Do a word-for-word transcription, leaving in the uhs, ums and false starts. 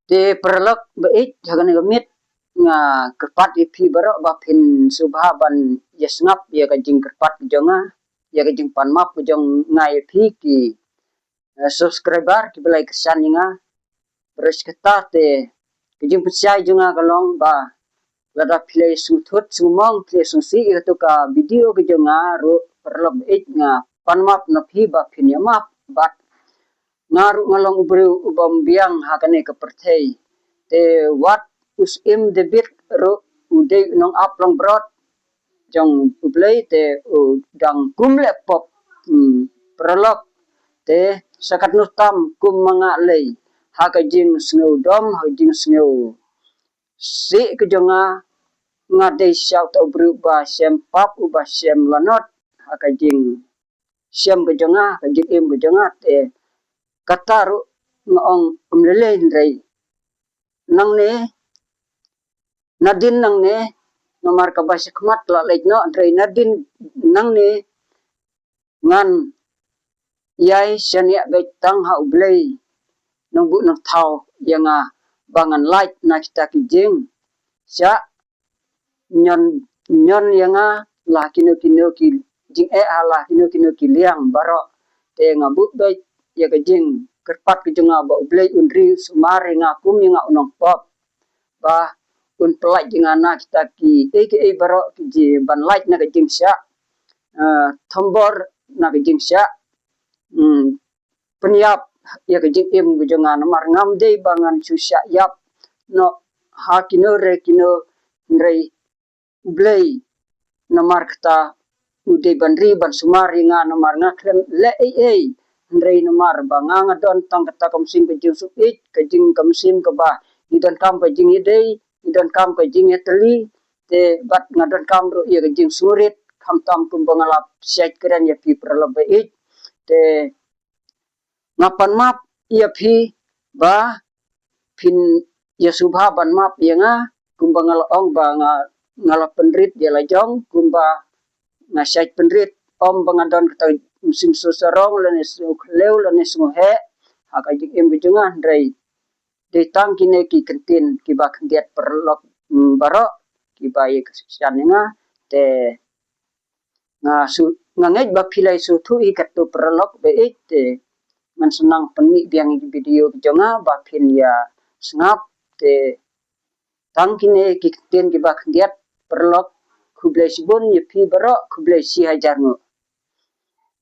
Te paralok ba ïeit, ha kane ka miet nga kyrpad ïa phi baroh ba phin sngewbha ban ïa sngap ïa ka jingkyrpad ka jong nga, ïa ka jingpan map ka jong nga ïa phi ki, eh, subscriber kiba la kyrshan ïa nga. Bad kata te ka jingpynshai jong nga ka long ba lada phi la sngewthuh sngewmong, phi la sngewsih ïa katu ka video ka jong nga ruh, paralok ba ïeit, nga pan map na phi ba phin ïa map. Bad nga ruh nga long u briew uba ym biang ha kane ka pyrthei. Te wat u Syiem David ruh u dei u nongap langbrot jong U Blei, te u dang kum leh pop, hmm, paralok. Te sa katno tam kum ma nga lei, ha ka jingsngewdom, ha ka jingsngewsih ka jong nga, nga dei shisha uta u briew uba shem pap, uba shem lanot ha ka jingshem ka jong nga, ka jingim ka jong nga. Te kata ruh nga ong ym lei lei, hynrei nangne, nadien nangne, namar kaba shakhmat la leit noh, hynrei nadien nangne ngan ïai shaniah beit tang ha U Blei Nongbuh Nongthaw ïa nga, ba ngan lait na kita ki jingshah, ñion, ñion ïa nga la kino kino ki jingeh, ha la kino kino ki liang baroh. Te nga buh beit ïa ka jingkyrpad ka jong nga ba U Blei un ri sumar ïa nga kum ïa nga u nongpop, ba un pyllait ïa nga na kita kiei kiei baroh ki jing ban lait na ka jingshah, eh, thombor, na ka jingshah, hmm, pynïap ïa ka jingim ka jong nga, namar ngam dei ba ngan shu shah ïap noh ha kino re kino, hynrei U Blei namar kata u dei ban ri ban sumar ïa nga, namar nga khlem leh ei ei, hynrei namar ba nga, nga don tang kata ka mynsiem ka jingsngewsih, ka jing, ka mynsiem kaba ngi donkam ka jingïadei, ngi donkam ka jingïatylli. Te bad nga donkam ruh ïa ka jingsngewrit, khamtam kumba nga la shait kren ïa phi paralok ba ïeit. Te nga pan map ïa phi ba phin ïa sngewbha ban map ïa nga, kumba nga la ong ba nga, nga la pynrit ïa la jong kumba nga shait pynrit, ym ba nga don kata mynsiem sngewsarong lane sngewkhlem lane sngewheh ha ka jingim ka jong nga, hynrei dei tang kine ki kyntien kiba khyndiat paralok, mm, baroh kiba ïa kyrshan ïa nga. Te nga su, nga ngeit ba phi la sngewthuh hi katto paralok ba ïeit. Te ngan sa nang pynmih biang ïa ki video ki jong nga ba phin ïa sngap. Te tang kine ki kyntien kiba khyndiat paralok, khublei shibun ïa phi baroh, khublei shihajar nguh.